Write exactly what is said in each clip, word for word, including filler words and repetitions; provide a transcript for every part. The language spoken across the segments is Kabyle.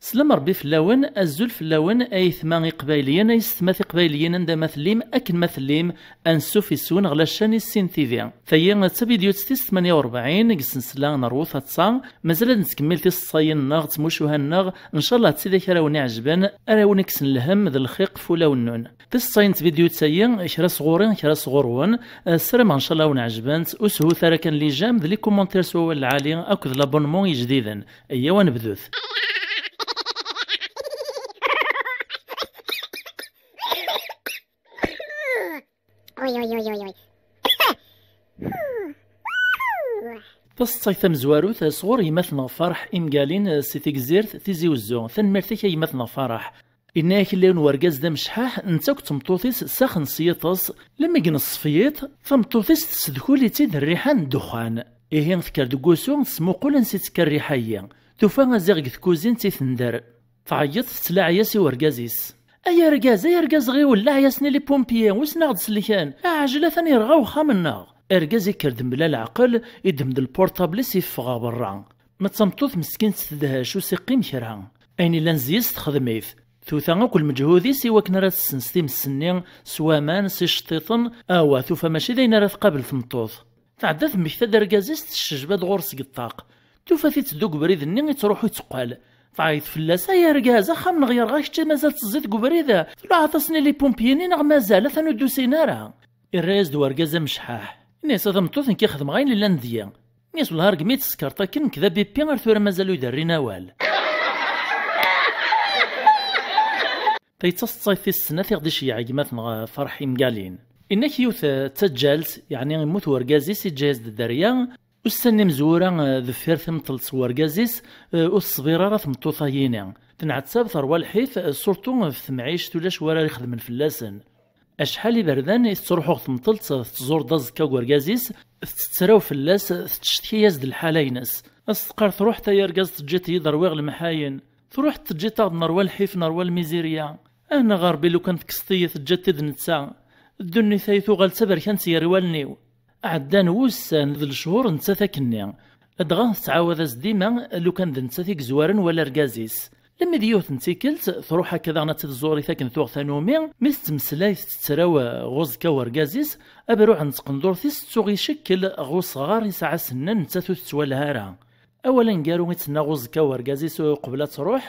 Slam Rebbi fell-awen, azul fell-awen, ayetma iqbayliyen, ayessetma tiqbayliyin, anda ma tellim, akken ma tellim, ansuf yes-wen ɣer la chaîne Issin T V. Tayi d tabidyut tis tmanya u rebɛin deg ssensla n Rwut Atta. Mazal ad nettkemmil tiseḍsayin-nneɣ d tmucuha-nneɣ, ncallah d tidak ara wen-iɛejben, ara wen-ikksen lhemm d lxiq f ulawen-nwen. Tiseḍsayin n tbidyut-ayi, kra sɣur-i, kra sɣur-wen, eh, ssarameɣ ncallah wen-ɛejbent, ur shut ara kan les j'aime d les commentaires s wawal lɛali akked l'abonnement ijdiden. Iyyaw ad nebdut. Taseḍsayt tamezwarut sɣur yemma-tneɣ Ferḥ Imgalin si Tegzirt Tizi Wezzu. Tanemmirt-ik a yemma-tneɣ Ferḥ. Yenna-yak-illa yiwen wergaz d amecḥaḥ, netta akked tmeṭṭut-is saxen s yiṭes, lemmi i ineṣṣef yiḍ, tameṭṭut-is tessedkul-itt-id rriḥa n ddexxan. Ihi tekker deg wusu, tesmuqul ansi tettekka rriḥa-yi. Tufa aziɣ deg tkuzint i tender. Tɛeyyeḍ tettlaɛi-yas i wergaz-is. Ay argaz, ay argaz ɣiwel, laɛi-yasen i les pompiers, wissen ad aɣ-d-sellken. Aɛjel atan yerɣa wexxam-nneɣ. Argaz ikker-d mebla leɛqel, iddem-d lpurṭabl-is iffeɣ ɣer berra. Ma d tameṭṭut meskint tedhec, ur s-iqqim kra. Ayen illan zzi-s texdem-it. Tuta akk lmeǧhud-is i wakken ara tessens times-nni s waman, s iceṭṭiṭen, awa tufa mačči d ayen ara tqabel tmeṭṭut. Tɛedda temmekta-d argaz-is, teccejba-d ɣur-s deg ṭṭaq. Tufa-t itteddu deg ubrid-nni, ittruḥu itteqqal. Tɛeyyeḍ fell-as, ay argaz, axxam-nneɣ yerɣa, kečč mazal teẓẓiḍ deg ubrid? Tluɛaḍ-asen i les pompiers-nni neɣ mazal? Atan ur d-usin ara. Irra-yas-d wergaz amecḥaḥ. Ini-as, a tameṭṭut, nekk i xedmeɣ ayen illan deg-i. Ini-as, wellah, rgem-iyi-d tsekkeṛt akken, nekk d abipi, ar tura mazal ur d-rrin awal. Tayi d taseḍsayt tis snat i ɣ-d-iceyyeɛ gma-tneɣ Ferḥ Imgalin. Inna-k yiwet, eh, d taǧǧalt, yeɛni immut wergaz-is, iǧǧa-yas-d dderya. Ussan n imezwura, eh, deffir timeṭṭelt n wergaz-is, eh, ur teṣbir ara tmeṭṭut-ayini. Tenɛettab, terwa lḥif, eh, surtout ɣef temɛict, ulac wara ixedmen fell-asen. Acḥal iberdan i tettruḥu ɣer tmeṭṭelt, tettẓur-d aẓekka deg urgaz-is, tettraw fell-as, tettcetki-yas-d lḥala-ines. As-teqqar truḥ ay argaz, teǧǧiḍ-iyi-d rwiɣ lemḥayen. Truḥ teǧǧiḍ-aɣ-d nerwa lḥif, nerwa lmizirya. Ah neɣ a Ṛebbi, lukan tekkseḍ-iyi, teǧǧiḍ-t-id netta. Ddunit-ayi tuɣal d taberkant gar wallen-iw. Ɛeddan wussan d lechur nettat akkenni. Ladɣa tettɛawad-as dima, lukan d nettat i yezwaren wala argaz-is. Lemmi d yiwet n tikkelt, truḥ akka daɣen ad tt-id-tẓur i takken tuɣ tanumi, mi tettmeslay tettraw ɣer uẓekka n urgaz-is, abruɛ n tqendurt-is tuɣ icekkel ɣer usɣar yesɛa snan nettat ur tettwalha ara. Awal aneggaru i d-tenna ɣer uẓekka n urgaz-is uqbel ad truḥ,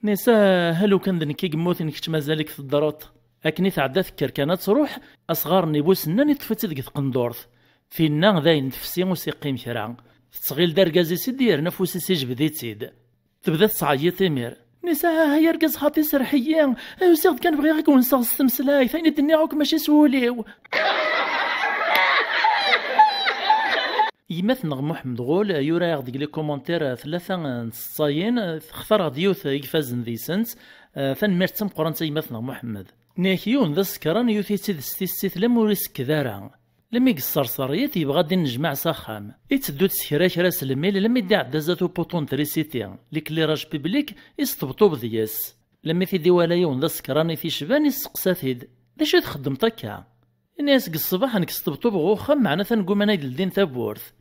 nisa, ah, lukan d nekk i yemmuten, kečč mazal-ik teddreḍ. Akken i tɛedda tekker kan ad truḥ, asɣar-nni bu snan iṭṭef-itt-id deg tqendurt. Tinna dayen tefsi ur s-iqqim kra. Tettɣil d argaz-is i d-yerna afus-is ijbed-itt-id. Tebda tettɛeyyiḍ imir. Nisa, ah, ay argaz xaṭi, serreḥ-iyi. Usiɣ-d kan bɣiɣ ad k-wenseɣ s tmeslayt, ayen i d-nniɣ akk mačči s wul-iw. Gma-tneɣ Muḥemmed Ɣul yura-aɣ deg les commentaires tlata n tseḍsayin, textar-aɣ-d yiwet i ifazen deg-sent. Eh, tanemmirt d tameqqrant a gma-tneɣ Muḥemmed. Nniɣ-ak yiwen d asekran, yut-itt-id s tissit, lemmer ur isekked ara. Lemmi yesserser-it, yebɣa ad d-innejmaɛ s axxam. Itteddu-d s kra kra s lmil, lemmi d-iɛedda zdat upuṭu n trisiti, l'éclairage public, isṭebṭub deg-s. Lemmi t-id-iwala yiwen d asekran i t-icban, isseqsa-t-id, d acu i txeddmeḍ akka? Ini-as, deg ṣṣbeḥ nekk sṭebṭubeɣ uxxam, meɛna atan gguman ad d-ldin tawwurt.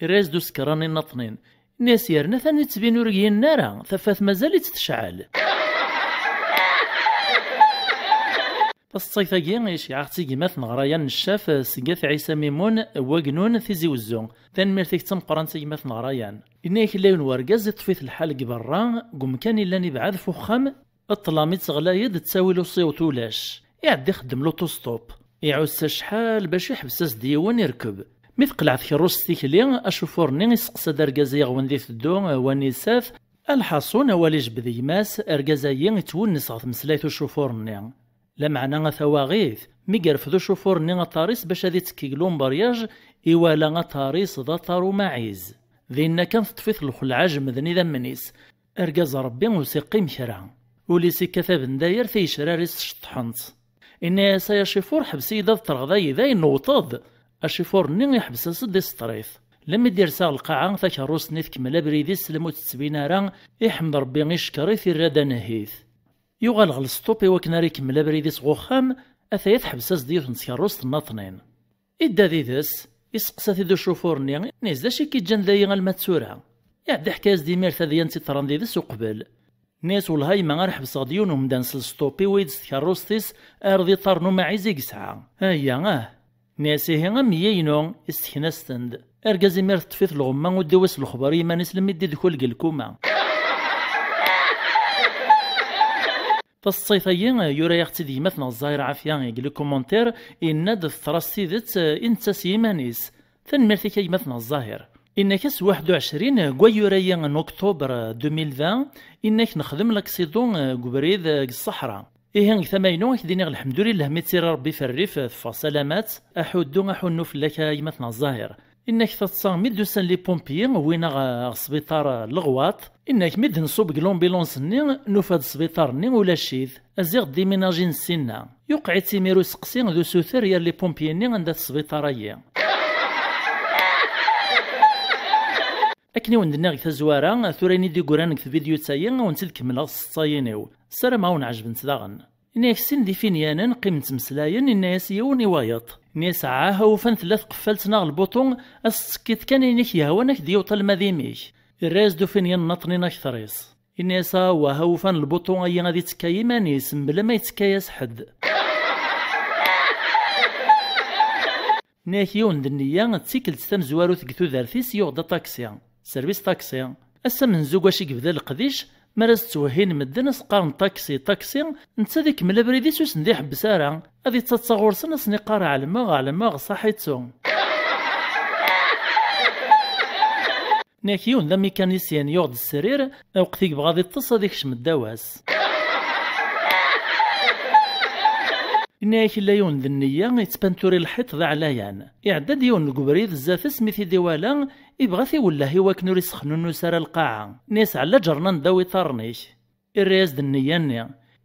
Irra-yas-d usekran-nni nnaṭnin. Ini-as, yerna atan yettbin ur ginen ara, tafat mazal-itt tecɛel. Taseḍsayt-agi iceyyeɛ-aɣ-tt-id gma-tneɣ Rayan Ccaf seg At Ɛisa Mimun, Wagnun, Tizi Wezzu. Tanemmirt-ik d tameqqrant a gma-tneɣ Rayan. Yenna-yak illa yiwen wergaz iṭṭef-it lḥal deg berra, deg umkan illan ibɛed f uxxam, ṭṭlam itteɣlay-d, ttawil uṣiwet ulac. Iɛedda ixeddem l'auto-stop. Iɛuss acḥal bac iḥbes-as-d yiwen irkeb. Mi teqleɛ tkerrust tikli, acufur-nni iseqsa-d argaz-a ɣer wanda iteddu, wanisat. Alḥaṣun, awal ijbed gma-s, argaz-ayi ittwennes ɣer tmeslayt ucufur-nni. Lameɛna a tawaɣit, mi yerfed ucufur-nni aṭar-is bac ad ittekki deg lumbaryaj, iwala aṭar-is d aṭar umaɛiz. Dinna kan teṭṭef-it lxelɛa jemmden idammen-is. Argaz Ṛebbi ur s-iqqim kra. Ul-is ikkat abendayer, tigecrar-is ceṭṭḥent. Inna-yas, ay acifur, ḥbes-iyi-d ad ṭṭreɣ dayi, dayen newweḍ-d. Acifur-nni iḥbes-as-d iseṭṭer-it. Lemmi d-irsa ɣer lqaɛa, takerrust-nni tkemmel abrid-is, lmu tettbin ara, iḥmed Ṛebbi, icekkeṛ-it, irra-d anehhit. Yuɣal ɣer lsṭup i wakken ara ikemmel abrid-is ɣer uxxam, ataya teḥbes-as-d yiwet n tkerrust nnaṭnin. Idda did-s, Iseqsa-t-id ucufur-nni, inna-yas: "D acu i k-iǧǧan dayi alma d tura?" Iɛedda iḥka-yas-d imir tadyant i ṭṭran did-s uqbel. Inna-yas: "Wellah a yemma, ar ḥebseɣ-d yiwen umdan s lesṭup-iw i d-tkerrust-is, ar d iṭarren umaɛiz i yesɛa. Ayya, ah." Inna-yas: "Ihi, a meyya-inu?" Issekna-s-ten-d. Argaz imir teṭṭef-it lɣemma, ur d-iwis lexber i yiman-is, lemmi d-idkul deg lkuma. Taseḍsayt-agi, yura-yaɣ-tt-id gma-tneɣ Zzahir Ɛafya deg les commentaires, yenna-d teḍra s tidet, i netta s yiman-is. Tanemmirt-ik a gma-tneɣ Zzahir. Inna-k ass waḥed u ɛecrin deg wayyur-agi n octobre deux mille vingt, inna-k nexdem l'accident deg ubrid deg ṣṣeḥra. Ihi deg tama-inu ad k-d-iniɣ lḥemdulillah mi tt-irra Rebbi f rrif teffeɣ salamat, aḥuddu aḥunnu fell-ak a gma-tneɣ Zzahir. Inna-k taḍsa mi d-usan les pompiers wwin-aɣ ɣer sbiṭar Leɣwaṭ. Inna-k mi d-nṣub deg l'ambulance-nni nufa-d sbiṭar-nni ulac-it. Aziɣ d déménagé n ssinna. Yuqeɛ-itt imir useqsi d usuter gar les pompiers-nni anda-t sbiṭar-agi. Akken i wen-d-nniɣ deg tazwara, tura-yin i d-igguran deg tvidyut-agi, a wen-tt-id-kemmleɣ s tseḍsayin-iw. Ssarameɣ a wen-ɛejbent daɣen. Inna-yak sin d ifinyanen qqimen ttmeslayen, inna-yas yiwen i wayeḍ. Inna-yas: "Ɛah, a ufan tella tqeffalt neɣ lbuṭu, ad s-tettekkiḍ kan ayen i k-yehwan ad k-d-yewṭ alma d imi-k." Irra-yas-d ufinyan nnaṭnin akter-is. Inna-yas: "Awah, a ufan lbuṭu-agi ad ittekka yiman-is, mebla ma yettekka-yas ḥedd." Inna-yak yiwen d nniya, d tikkelt tamezwarut deg tudert-is yuɣ-d aṭaksi. Service taxi. Ass amenzu deg wacu i yebda leqdic, mi ara s-ttwehhin medden a s-qqaren: "Taxi, taxi", netta ad ikemmel abrid-is ur sen-d-iḥebbes ara, ad ittaḍsa ɣur-sen a sen-iqqar: "Ɛelmeɣ, ɛelmeɣ, ṣaḥitu." Nek yiwen d amikanisyen yuɣ-d srir, lweqt i yebɣa ad iṭṭes ad ikcem ddaw-as. Inna-yak illa yiwen d nniya, yettpanturi lḥiṭ d aɛlayan. Iɛedda-d yiwen deg ubrid zdat-s, mi t-id-iwala, ibɣa ad t-iwelleh i wakken ur isexnunus ara lqaɛa. Inna-yas: "Ɛella ǧernan ddaw iṭarren-ik." Irra-yas-d nniya-nni.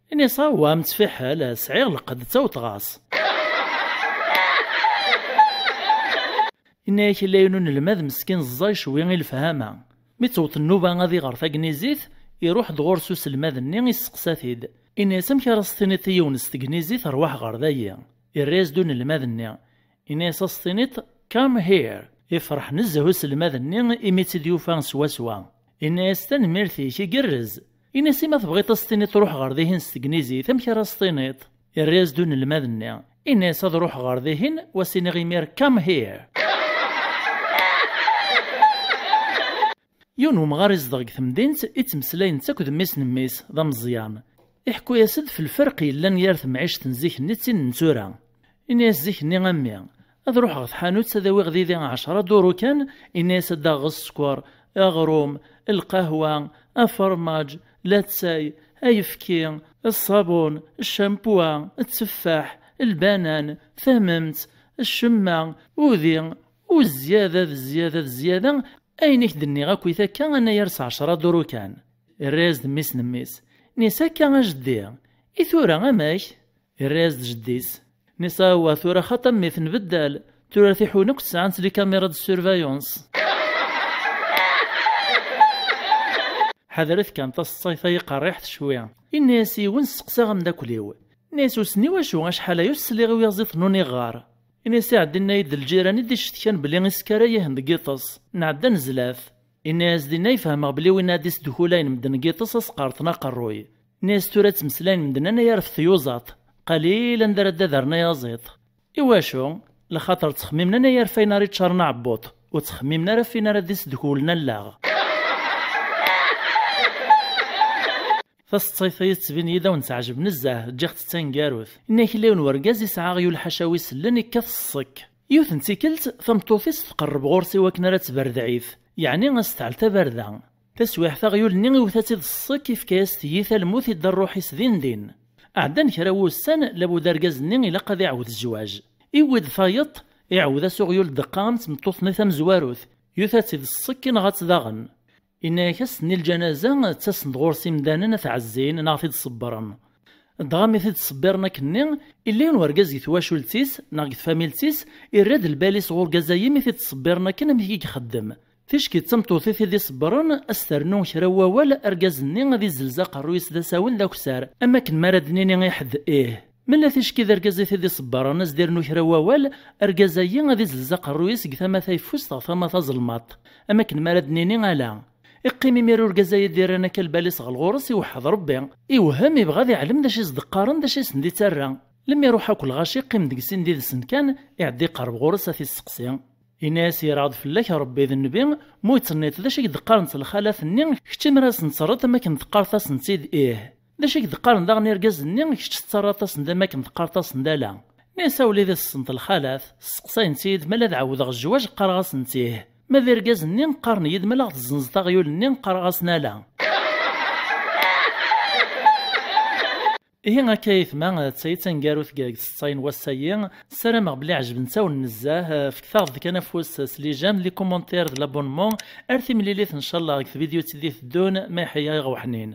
Inna-yas: "Awah, a mtfiḥel, sɛiɣ lqedd, ttawṭeɣ-as." Inna-yak illa yiwen unelmad meskin ẓẓay cwi i lefhama. Mi tewweḍ nnuba ad iɣer tagnizit, iruḥ-d ɣur-s uselmad-nni, isseqsa-t-id. Inna-yas: "Amek ara s-tiniḍ i yiwen s tegnizit: 'Rwaḥ ɣer dayi'?" Irra-yas-d unelmad-nni. Inna-yas: "Ad s-tiniḍ: 'Come here.'" Ifreḥ nezzeh uselmad-nni imi tt-id-yufa swaswa. Inna-yas: "Tanemmirt-ik, igerrez." Inna-yas: "I ma tebɣiḍ ad s-tiniḍ: 'Ruḥ ɣer dihin' s tegnizit, amek ara s-tiniḍ?" Irra-yas-d unelmad-nni. Inna-yas: "Ad ruḥeɣ ɣer dihin, u a s-iniɣ imir: 'Come here.'" Yiwen wemɣar izdeɣ deg temdint, ittmeslay netta akked mmi-s n mmi-s, d ameẓyan. Iḥekku-yas-d f lferq yellan gar temɛict n zik-nni d tin n tura. Inna-yas zik-nni: "A mmi, ad ruḥeɣ ɣer tḥanut ad awiɣ didi ɛecra duru kan", inna-yas: "Ad d-aɣeɣ sskeṛ, aɣrum, lqahwa, afermaǧ, latay, ayefki, ṣṣabun, ccampuwa, tteffaḥ, lbanan, tamemt, ccemma, udi, u zzyada d zzyada d zzyada, ayen i k-d-nniɣ akkit akka, anayer s ɛecra duru kan." Irra-yas-d mmi-s n mmi-s: "Nis akka a jeddi, i tura amek?" Irra-yas-d jeddi-s: "Nis awah, tura xaṭa mmi tenbeddal, tura tiḥuna akk sɛant les caméras de surveillance." Ḥadret kan, taseḍsayt-a iqerriḥet cwi. Inna-yas yiwen: "Sseqsaɣ ameddakel-iw." Inna-yas: "Wissen i wacu, acḥal aya ur sliɣ i uyaziḍ n uniɣer." Inna-yas: "Iɛedda inna-yi-d lǧiran i d-icetkan belli iskarayahen deg yiṭes. Nɛedda nezla-t." Inna-yas dinna: "Fehmeɣ belli winna ad isdukulayen medden deg yiṭes, a s-qqarten aqerruy." Inna-yas: "Tura ttmeslayen medden anayer f tyuẓaḍ. Qalil anda ara d-adren ayaẓiḍ. Iwacu? Lxaṭer ttxemmimen anayer f ayen ara iččaren aɛebbuṭ, ur ttxemmimen ara f win ara d-isdukulen allaɣ." Taseḍsayt-a tettbin-iyi-d ad wen-teɛjeb nezzeh, ǧǧiɣ-tt d taneggarut. Inna-k illa yiwen wergaz isɛa aɣyul ḥaca wi sellen ikkat s ṣṣek. Yiwet n tikkelt, tameṭṭut-is tqerreb ɣur-s i wakken ara tberdɛit, yeɛni ad s-teɛl tabarda. Taswiɛt, aɣyul-nni iwta-tt-id s ṣṣek, ifka-yas tiyita lmut, idda rruḥ-is din din. Ɛeddan kra n wussan, labud argaz-nni ilaq ad iɛawed zzwaǧ. Iwwi-d tayeḍ, iɛawed-as uɣyul ddeqqa am tmeṭṭut-nni tamezwarut, yuta-tt-id s ṣṣek, inɣa-tt daɣen. Inna-yak ass-nni lǧanaza, ttasen-d ɣur-s imdanen ad t-ɛezzin neɣ ad t-id-ṣebbren. Dɣa mi t-id-ttṣebbiren akkenni, illa yiwen wergaz deg twacult-is neɣ deg tfamilt-is, irra-d lbal-is ɣer urgaz-ayi mi t-id-ttṣebbiren akken amek i ixeddem. Ticki d tameṭṭut i t-id-iṣebbren, ad s-ternu kra n wawal, argaz-nni ad izzelz aqerruy-is d asawen d akessar, am akken mi ara d-nini i ḥedd ih. Mella ticki d argaz i t-id-iṣebbren, ad s-d-irnu kra n wawal, argaz-ayi ad izlez aqerruy-is deg tama tayeffust ɣer tama tazelmaḍt, am akken mi ara d-nini ala. Iqqim imir urgaz-ayi d-irran akka lbal-is ɣer ɣur-s, iweḥḥed Rebbi. Iwhem, ibɣa ad iɛlem d acu i s-d-qqaren, d acu i sen-d-ittarra. Lemmer iruḥ akk lɣaci, iqqim deg sin d yid-sen kan, iɛedda iqerreb ɣur-s ad t-isseqsi. Ini-as: "Yerɛed fell-ak Rebbi d nnbi, mu yettenniḍ d acu i k-d-qqarent lxalat-nni, kečč imir ad sen-terreḍ am akken teqqareḍ-asent-id ih. D acu i k-d-qqaren daɣen irgazen-nni, kečč tettarraḍ-asen-d am akken teqqareḍ-asen-d ala." Nni-as: "A wlidi, ssent lxalat, sseqsayent-iyi-d ma la d-ɛawdeɣ zzwaǧ, qqareɣ-asent ih. Ma d irgazen-nni, qqaren-iyi-d ma la ɣ-tezzenzeḍ aɣyul-nni, qqareɣ-asen ala." Ihi akka ayetma, d tayi d taneggarut deg tseṭṭayen n wass-ayi. Ssarameɣ belli ɛejbent-awen nezzeh. Fket-aɣ-d kan afus s les j'aime, les commentaires d l'abonnement. Ar timlilit ncallah deg tvidyut i d-iteddun, ma iḥya-yaɣ uḥnin.